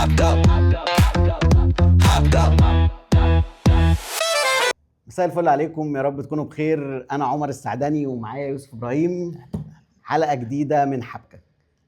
حبكة حبكة. مساء الفل عليكم، يا رب تكونوا بخير. انا عمر السعدني ومعايا يوسف ابراهيم. حلقة جديدة من حبكة.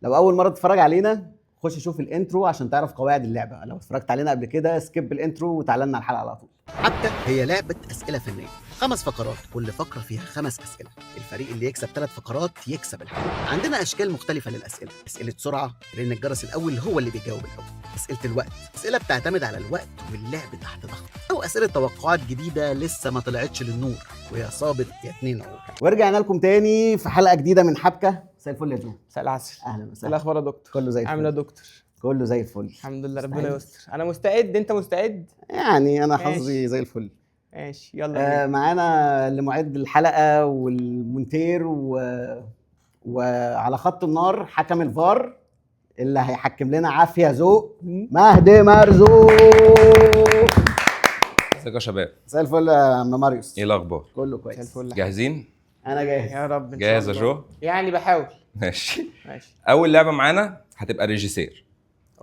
لو اول مرة تتفرج علينا خش شوف ال intro عشان تعرف قواعد اللعبة. لو اتفرجت علينا قبل كده skip ال intro وتعالى لنا الحلقة على طول. حبكة هي لعبه اسئلة فنية، 5 فقرات، كل فقره فيها 5 اسئلة. الفريق اللي يكسب 3 فقرات يكسب الحلقة. عندنا اشكال مختلفة للاسئلة: اسئلة سرعة، رن الجرس الاول هو اللي بيجاوب الاول. اسئلة الوقت، اسئلة بتعتمد على الوقت واللعب تحت ضغط، او اسئلة توقعات جديدة لسه ما طلعتش للنور، ويا صابت يا اتنين عور. ورجعنا لكم تاني في حلقة جديدة من حبكة. مساء الفل يا جو. مساء العسل. اهلا ايه وسهلا. الاخبار يا دكتور؟ كله زي عامل ايه الفل. يا دكتور؟ كله زي الفل. الحمد لله، ربنا مستعد؟ يستر. انا مستعد، انت مستعد؟ يعني انا ماشي. حظي زي الفل. ماشي يلا بينا. معانا اللي معد الحلقة والمونتير وعلى خط النار حكم الفار اللي هيحكم لنا عافية ذوق، مهدي مرزوق. ازيكم يا شباب؟ مساء الفل يا عم ماريوس. ايه الاخبار؟ كله مساء كويس. الفل. جاهزين؟ انا جاهز. يا رب إن شاء جاهز يا الله. جو؟ يعني بحاول. ماشي. ماشي. اول لعبه معانا هتبقى ريجيسير. okay.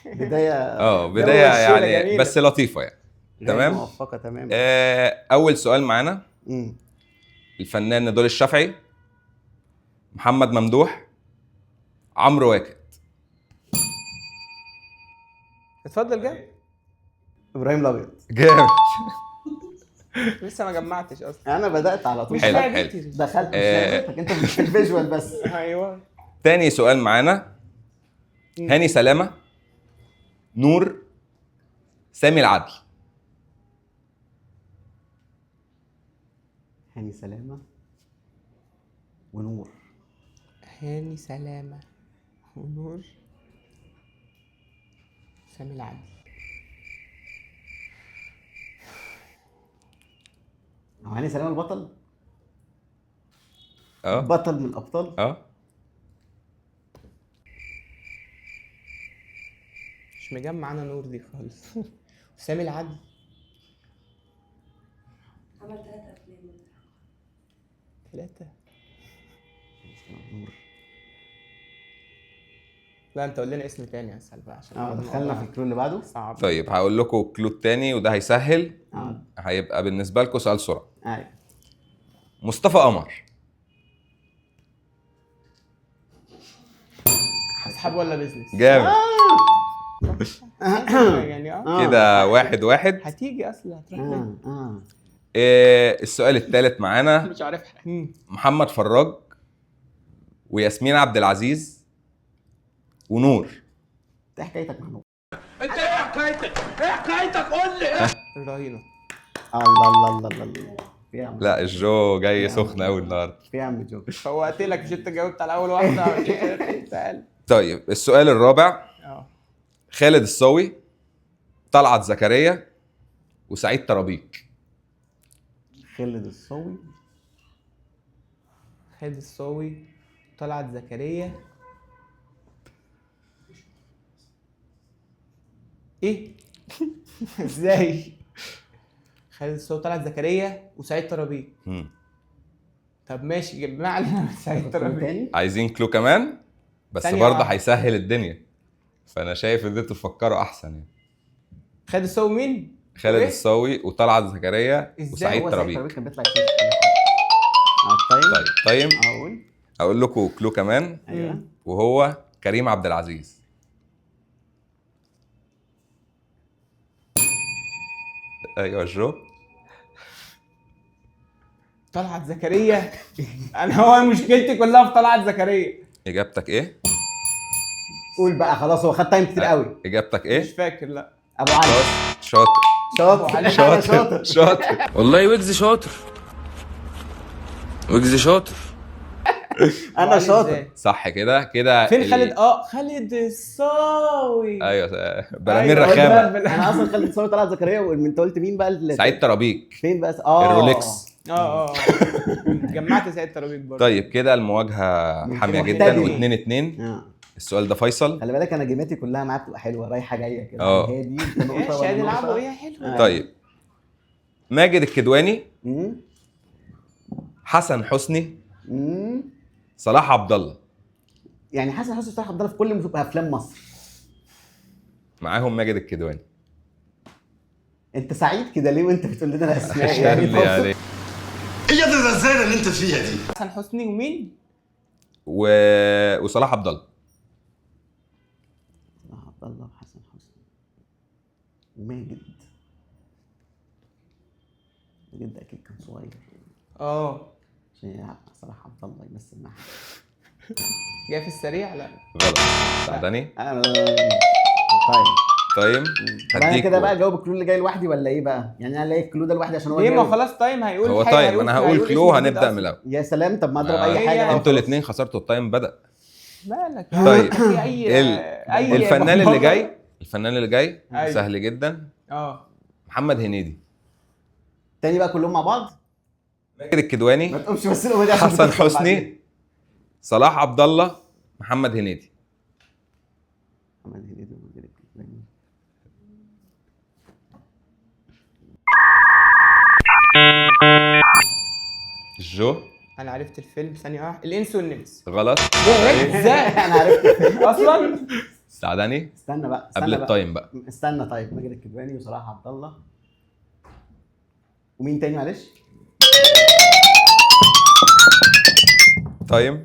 بداية بداية الشيلة يعني جميلة. بس لطيفة يعني. غير تمام. موفقة تمام. اول سؤال معانا: الفنان نضال الشافعي، محمد ممدوح، عمرو واكد. اتفضل جاي. ابراهيم الابيض. جامد. لسه ما جمعتش اصلا. انا بدات على طول. مش حلو، لعبتي. حلو. دخلت مش لعبتك انت في ال visual بس. ايوه. تاني سؤال معانا: هاني سلامه، نور، سامي العدل. هاني سلامه ونور. هاني سلامه ونور، سامي العدل. هو هاني سلامه البطل؟ اه. بطل من الابطال. اه. مش مجمع انا نور دي خالص. سامي العدل عمل 3 افلام. 3. نور. لا انت قول لنا اسم تاني اسهل بقى عشان دخلنا في ال clue اللي بعده. صعب. طيب هقول لكم clue التاني وده هيسهل. هيبقى بالنسبة لكم سؤال سرعة. ايوه. مصطفى قمر. اصحاب ولا business؟ جامد. يعني كده 1-1. هتيجي اصلا هتروح فين؟ السؤال الثالث معانا: مش عارف. محمد فراج وياسمين عبد العزيز ونور. ايه حكايتك مع نور؟ الرهينه. الله الله الله الله الله. في يا عم. لا الجو جاي سخن قوي النهارده. في يا عم جو. فوقت لك، مش انت جاوبت على اول واحدة؟ تعال. طيب السؤال الرابع: خالد الصاوي، طلعت زكريا، وسعيد طرابيك. خالد الصاوي. خالد الصاوي، طلعت زكريا، ايه؟ ازاي؟ خالد الصاوي، طلعت زكريا، وسعيد طرابيك. طب ماشي، ما علينا من سعيد طرابيك. تاني. عايزين كلو كمان بس ثانية برضه واحدة. هيسهل الدنيا، فانا شايف ان انتوا تفكروا احسن يعني. خالد الصاوي مين؟ خالد إيه؟ الصاوي وطلعت زكريا إزاي؟ وسعيد هو سعيد طرابيك. طرابيك كان بيطلع كتير. طيب. طيب اقول اقول لكم كلو كمان. ايوه. وهو كريم عبد العزيز. ايوه جو. طلعت زكريا. انا هو مشكلتي كلها في طلعت زكريا. اجابتك ايه؟ قول بقى خلاص، هو خد time كتير قوي. اجابتك ايه؟ مش فاكر. لا. ابو علي. شاطر. شاطر. أنا شاطر. شاطر. والله ويجز شاطر، ويجز شاطر. انا علي شاطر. إزاي؟ صح كده كده. فين خالد؟ خالد الصاوي. ايوه براميل أيوة، رخامه. انا اصلا خالد الصاوي، طلعت زكريا، وانت قلت مين بقى؟ سعيد طرابيك. فين بس؟ الرولكس. جمعت سعيد طرابيك برضه. طيب كده المواجهة حامية جدا. محتدمة. و2-2. السؤال ده فيصل. خلي بالك انا جيماتي كلها معاك بتبقى حلوة، رايحة جاية كده. هادي انت نقطة ماشي ولا هنلعبوا نقطة. ايه حلو. طيب ماجد الكدواني، حسن حسني، صلاح عبد الله. يعني حسن حسني وصلاح عبد الله في كل افلام مصر. معاهم ماجد الكدواني. انت سعيد كده ليه وانت بتقول لنا الاسماء؟ عشان يعني يعني ايه الرزالة اللي انت فيها دي؟ حسن حسني ومين؟ وصلاح عبد الله. صلاح عبد الله وحسن حسني وماجد. ماجد اكيد كان صغير. عشان يلعب مع صلاح عبد الله يمثل معاه. جاي في السريع؟ لا غلط. سعداني. طيب طيب طب انا كده بقى اجاوب ال clue اللي جاي لوحدي ولا ايه بقى؟ يعني انا الاقي ال clue ده لوحدي عشان هو ليه؟ ما خلاص time هيقول هو حاجة، time، انا هقول clue هنبدا من الاول. يا سلام. طب ما اضرب اي حاجة. انتوا الاثنين خسرتوا ال time بدا. مالك؟ طيب اي الفنان اللي جاي، الفنان اللي جاي سهل جدا. محمد هنيدي. تاني بقى كلهم مع بعض. ماجد الكدواني، ما تقومش بس الأغنية عشان حسن بتخسر حسني، بعدين. صلاح عبد الله، محمد هنيدي. محمد هنيدي وماجد الكدواني. جو انا عرفت الفيلم ثانية واحدة. الانس والنمس. غلط. ازاي؟ انا عرفت الفيلم اصلا. سعداني استنى بقى، استنى قبل بقى. ال time بقى. استنى. طيب ماجد الكدواني وصلاح عبد الله ومين تاني معلش؟ time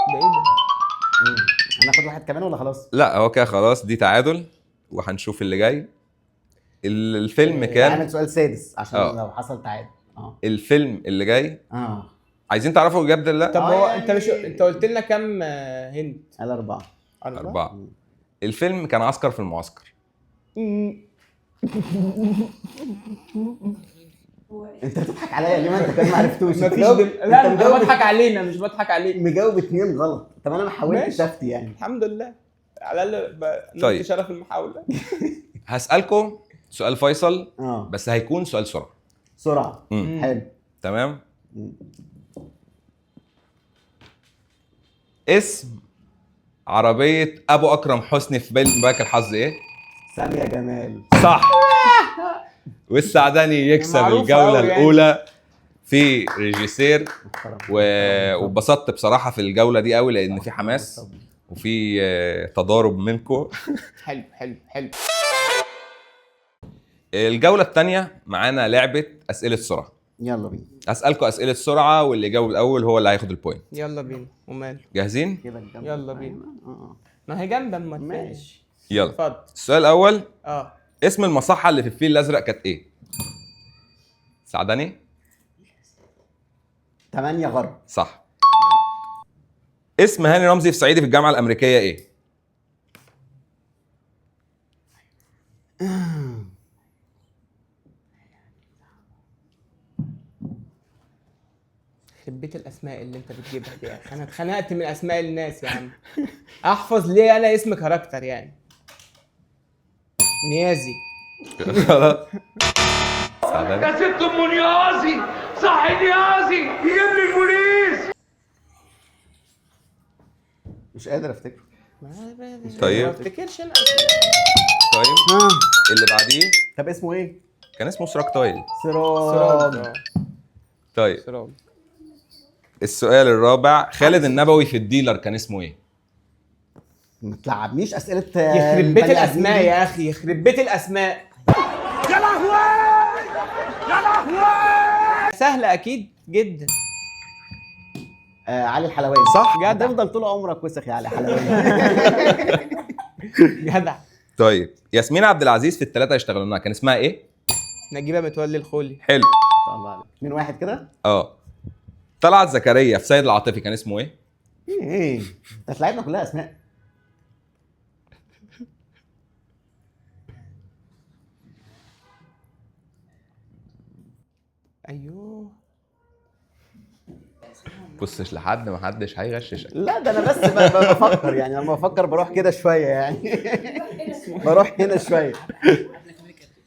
ده ايه ده؟ هناخد واحد كمان ولا خلاص؟ لا هو كده خلاص، دي تعادل وهنشوف اللي جاي. الفيلم كان عامل سؤال سادس عشان لو حصل تعادل. الفيلم اللي جاي عايزين تعرفوا الإجابة ده لا؟ طب هو انت مش انت قلت لنا كام hint؟ قال 4. 4. الفيلم كان عسكر في المعسكر. انت بتضحك عليا ليه؟ ما انت كمان ما عرفتوش. مفيش. لا انا بضحك علينا مش بضحك عليك. مجاوب 2 غلط. طب انا ما حاولتش افتي يعني. الحمد لله على الاقل. طيب شرف المحاولة. هسألكم سؤال فيصل بس هيكون سؤال سرعة. سرعة. حلو تمام. اسم عربية أبو أكرم حسني في بنك الحظ إيه؟ سامية جمال. صح. والسعداني يكسب الجولة الأولى في ريجيسير. واتبسطت بصراحة في الجولة دي قوي لأن في حماس وفي تضارب منكم. حلو حلو حلو. الجولة الثانية معانا لعبة أسئلة سرعة. يلا بينا. أسألكم أسئلة سرعة واللي يجاوب الأول هو اللي هياخد ال point. يلا بينا. وماله؟ جاهزين؟ كده الجنب. يلا بينا. ما هي جنب اما ماشي. يلا اتفضل. السؤال الأول. اسم المصحة اللي في الفيل الأزرق كانت إيه؟ سعداني؟ 8 غرب. صح. اسم هاني رمزي في صعيدي في الجامعة الأمريكية إيه؟ يخرب بيت الاسماء اللي انت بتجيبها دي يا اخي، انا اتخنقت من اسماء الناس يا عم. احفظ ليه انا اسم character يعني؟ نيازي. غلط. يا ست ام نيازي، صحي نيازي، يجيب لي البوليس. مش قادر افتكره. طيب ما افتكرش انا. طيب اللي بعديه. طب اسمه ايه؟ كان اسمه سراج طايل. سراج. طيب سراج. السؤال الرابع، خالد النبوي في الديلر كان اسمه ايه؟ ما تلعبنيش اسئلة. يخرب بيت الاسماء يا اخي، يخرب بيت الاسماء. يا لهوي يا لهوي. سهلة اكيد جدا. علي الحلواني. صح. جدع. هتفضل طول عمرك وسخ يا علي حلواني. جدع. طيب ياسمين عبد العزيز في الثلاثة يشتغلونها كان اسمها ايه؟ نجيبه متولي الخولي. حلو. ما شاء الله عليك. 2-1 كده. طلعت زكريا في سيد العاطفي كان اسمه ايه؟ ايه انت طلعتنا كلها اسماء. ايوه بصش لحد ما حدش هيغششك. لا ده انا بس بفكر يعني، لما بفكر بروح كده شوية يعني. بروح هنا شوية.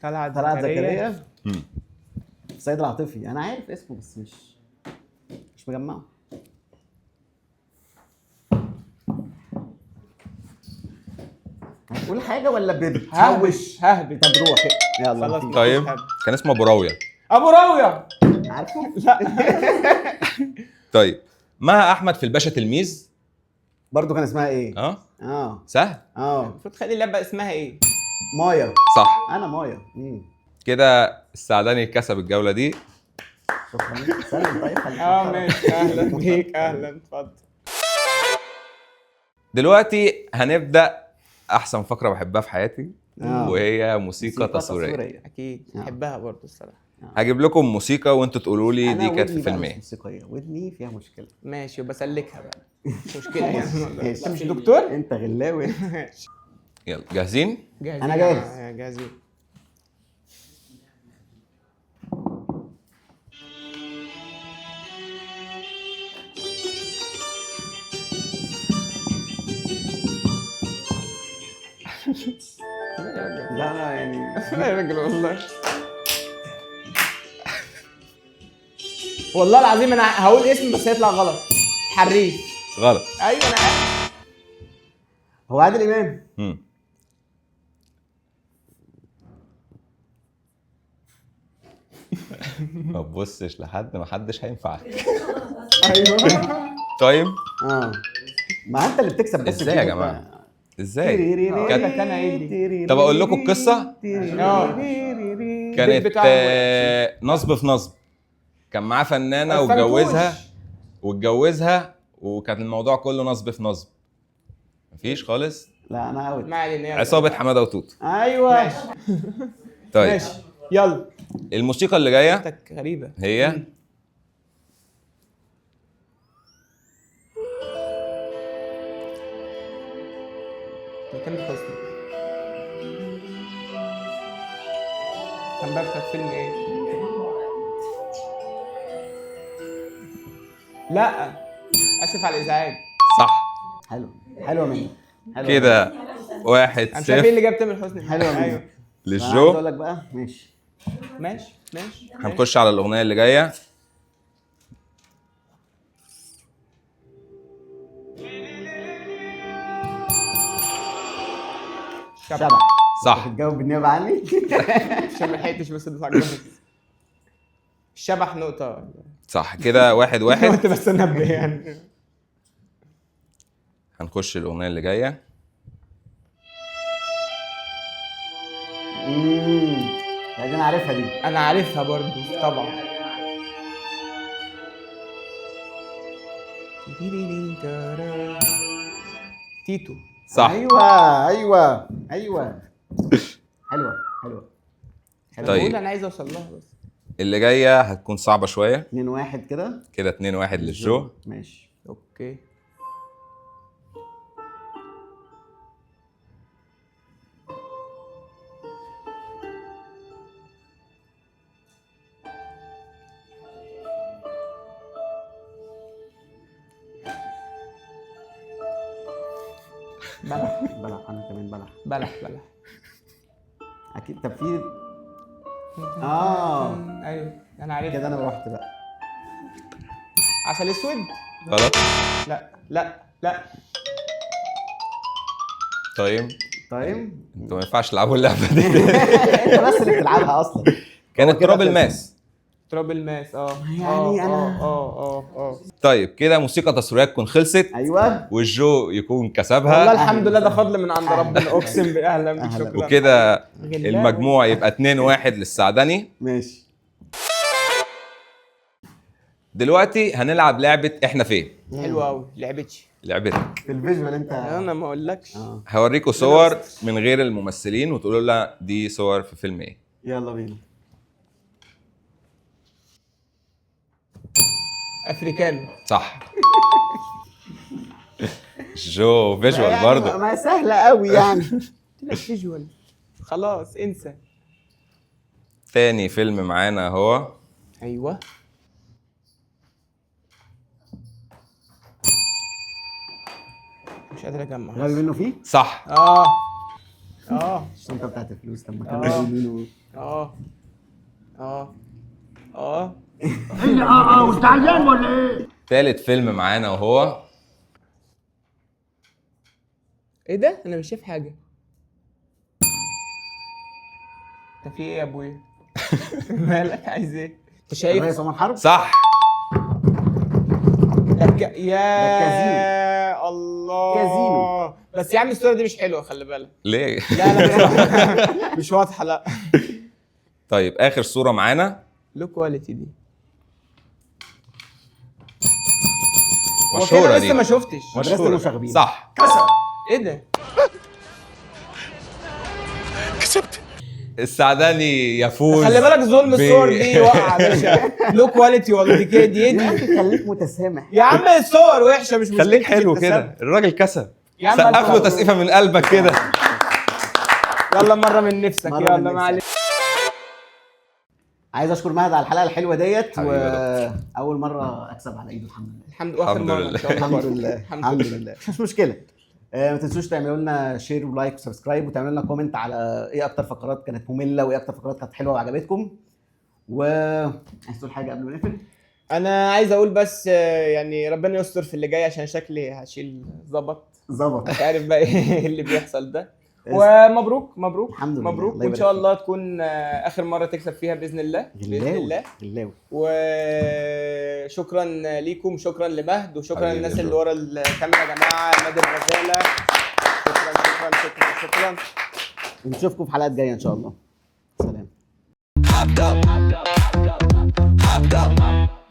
طلعت زكريا سيد العاطفي، انا عارف اسمه بس مش مجمعة. هتقول حاجة ولا بتهوش؟ ههبط. طب روح يلا. خلاص. طيب كان اسمه ابو راويه. ابو راويه عارفه؟ لا. طيب مها احمد في الباشا تلميذ برضو كان اسمها ايه؟ اه سهل. المفروض تخلي اللعبة اسمها ايه؟ مايا. صح، انا مايا. كده السعداني كسب الجولة دي. شكرا. سلم. طيب خليك. ماشي، اهلا بيك، اهلا، اتفضل. دلوقتي هنبدا احسن فقره بحبها في حياتي، وهي موسيقى تصويرية. اكيد بحبها برضه الصراحة. هجيب لكم موسيقى وانتوا تقولوا لي دي كانت في فيلم ايه. موسيقية ودني فيها مشكلة. ماشي، وبسلكها بقى، مش مشكلة يعني. انت مش دكتور؟ انت غلاوي. يلا جاهزين؟ جاهزين. انا جاهز. جاهزين. لا لا يعني لا يا راجل، والله والله العظيم انا هقول اسم بس هيطلع غلط. حريف. غلط. ايوه انا عارف. هو عادل امام. ما تبصش لحد، ما حدش هينفعك. ايوه. طيب ما انت اللي بتكسب بس. ازاي يا جماعة؟ ازاي؟ انا ايه؟ طب اقول لكم القصة؟ كانت نصب في نصب. كان معاه فنانة واتجوزها وكان الموضوع كله نصب في نصب. مفيش خالص. لا انا out. ما علينا. عصابة حمادة وتوت. ايوه ماشي. طيب ماشي يلا. الموسيقى اللي جاية غريبة هي تامر حسني. كان بقى في فيلم ايه؟ لا اسف على الازعاج. صح. حلو، حلوة منك كده 1-0. انا مش عارف ايه اللي جاب تامر حسني. حلوة منك. ايوه للجو. اقول لك بقى. ماشي ماشي ماشي. هنخش على الاغنية اللي جاية. شبح. صح. بتجاوب بالنيابة عني. عشان ما لحقتش بس ادوس على الجرس. الشبح نقطة. صح كده 1-1. كنت بس انبه يعني. هنخش الاغنية اللي جاية. لا دي انا عارفها دي. انا عارفها برضو طبعا. تيتو. صح. ايوه ايوه ايوه. حلوة حلوة. طيب انا عايز اوصل لها بس. اللي جاية هتكون صعبة شوية. 2-1 كده. كده 2-1 للجو. ماشي okay. بلح بلح. انا كمان بلح بلح بلح اكيد. طب في ايوه انا عارف كده. انا رحت بقى. عسل اسود. غلط. لا لا لا. طيب طيب انتوا ما ينفعش تلعبوا اللعبة دي. انت بس اللي بتلعبها اصلا. كانت تراب الماس. تراب الماس. يعني انا طيب كده موسيقى تصويرية تكون خلصت. ايوه. والجو يكون كسبها. والله الحمد لله، ده فضل من عند ربنا اقسم بالله. اهلا بيك، شكرا. وكده المجموع يبقى 2-1 للسعدني. ماشي. دلوقتي هنلعب لعبه احنا فين. حلوة قوي لعبتي. لعبتك في ال visual انت. انا ما اقولكش. هوريكم صور من غير الممثلين وتقولوا لنا دي صور في فيلم ايه. يلا بينا. افريكانو. صح. جو visual برضه. ما سهلة قوي يعني. قلت لك visual خلاص انسى. تاني فيلم معانا هو ايوه مش قادر اجمع. غبي منه فيه؟ صح. الشنطة بتاعت الفلوس لما كانوا غبي منه. وانت عيان ولا ايه؟ تالت فيلم معانا وهو ايه ده؟ انا مش شايف حاجة. انت في ايه يا ابويا؟ مالك عايز ايه؟ انت شايف؟ الرئيس عمر حرب؟ صح. يا الله. كازينو. بس يا عم الصورة دي مش حلوة، خلي بالك. ليه؟ لا لا مش واضحة. لا. طيب اخر صوره معانا. low quality دي. هو مشهورة كده دي. لسه ما شفتش. مدرسة مشهورة. المشاغبين. صح. ايه ده؟ السعداني يفوز. خلي بالك ظلم، الصور دي واقعه يا باشا، low quality والله. دي كده دي إيه يا دي؟ اخي خليك متسامح. يا عم الصور وحشة، مش مشكلة. خليك حلو كده، الراجل كسب. يا عم سقف ألف له مبروك. تسقيفه من قلبك كده. يلا مرة من نفسك. مرة من يلا نفسك. معلش. عايز اشكر مهد على الحلقة الحلوة ديت، حبيبي يا واول مرة اكسب على ايده، الحمد لله. الحمد، واخر الحمد مرة ان لله. شاء الله. الحمد لله، الحمد لله، مش مشكلة. ما تنسوش تعملوا لنا share و like و subscribe، وتعملوا لنا comment على ايه اكتر فقرات كانت مملة وايه اكتر فقرات كانت حلوة وعجبتكم. و عايز تقول حاجة قبل ما نقفل؟ انا عايز اقول بس يعني ربنا يستر في اللي جاي، عشان شكلي هشيل ظبط. ظبط. مش عارف بقى ايه اللي بيحصل ده. ومبروك مبروك. الحمد لله. مبروك، الله وان شاء يبارك. الله تكون اخر مرة تكسب فيها باذن الله، باذن غلاوي الله. غلاوي. وشكرا ليكم، شكرا لمهد، وشكرا حبيبي للناس يا اللي جو. ورا الكاميرا يا جماعة، مادر غزاله، شكرا شكرا شكرا شكرا. ونشوفكم في حلقات جاية ان شاء الله. سلام. Hopped up. Hopped up.